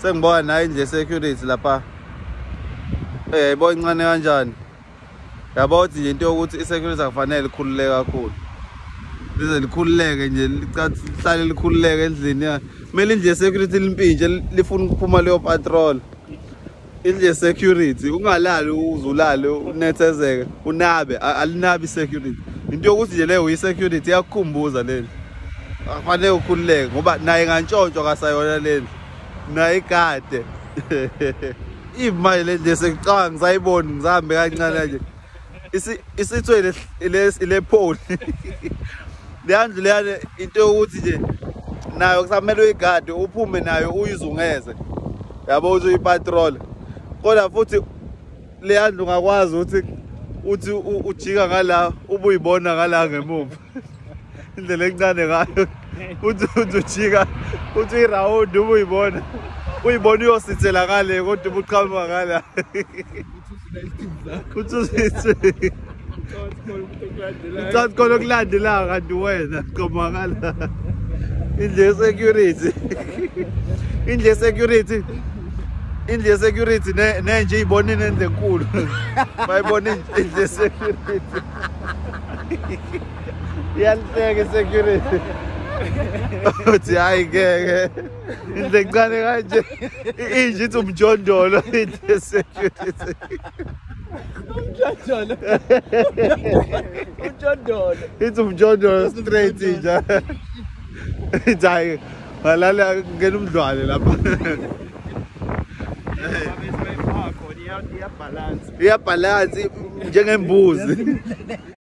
Sengibona nayo indlu ye-security lapha. Yayibona incane kanjani. Yabo ukuthi nje into yokuthi i-security akufanele ikhululeke kakhulu. Lize likhululeke nje lihlale likhululeke endlini. Kumele indlu ye-security limpintshe lifuna ukuphuma leyo patrol. Indlu ye-security ungalali uzulale unethezeke unabe alinabi i-security. Into yokuthi nje leyo i-security iyakukhumbuza leli. Akufanele ukhululeke ngoba naye ngantshontshwa kasayona leli. Naye igade. Imali le nje sekucanga ngisayibona ngisahambe kancane nje. Isithwele ile pole. Leyandlu leyana into yokuthi nje nayo kusamele uyigade uphume nayo uyizungeze. Yabo uthi uyipatrol. Kodwa futhi leyandlu ungakwazi ukuthi uthi ujika ngala ubuyibona ngala ngemuva. Indlela encane ngayo. Uthi ujika uthi iround ubuyibona. Uyibona uyosithela ngale kodwa ubuqhamuka ngala. Uthi uthi khona okulandelayo kanti wena qhamuka ngala. Indlu ye-security. Indlu ye-security. Indlu ye-security nenje ibona inendlu enkulu. Bayibona indlu ye-security. Iyalihleka i-security. Uthi hayi ngeke. Indlu encane kanje. Inje ithi umjondolo indlu ye-security. Umjondolo. Umjondolo. Ithi umjondolo straight nje. Ithi hayi ngalala ngena umdlwane lapha. Iyabhalansi. Iyabalance njengembuzi.